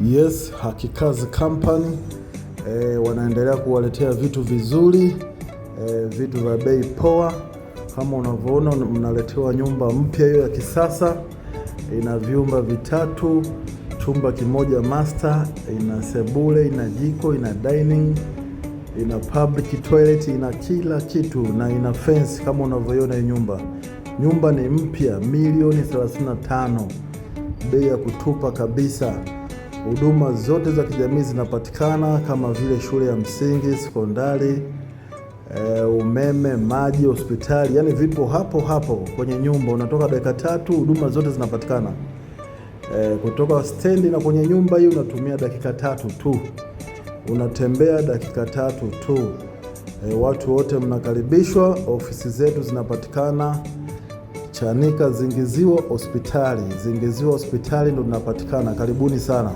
Yes, Hakikazi Company wanaendelea kuwaletea vitu vizuri, vitu vya bei poa. Kama unavyoona mnaletewa nyumba mpya hiyo ya kisasa, ina vyumba vitatu, chumba kimoja master, ina sebule, ina jiko, ina dining, ina public toilet, ina kila kitu na ina fence kama unavyoiona hii nyumba. Nyumba ni mpya, milioni 35, bei ya kutupa kabisa. Huduma zote za kijamii zinapatikana kama vile shule ya msingi, sekondari, umeme, maji, hospitali, yani vipo hapo hapo kwenye nyumba. Unatoka dakika tatu, huduma zote zinapatikana. Kutoka stendi na kwenye nyumba hii unatumia dakika tatu tu, unatembea dakika tatu tu. Watu wote mnakaribishwa. Ofisi zetu zinapatikana Chanika Zingiziwa hospitali, Zingiziwa hospitali ndo tunapatikana. Karibuni sana.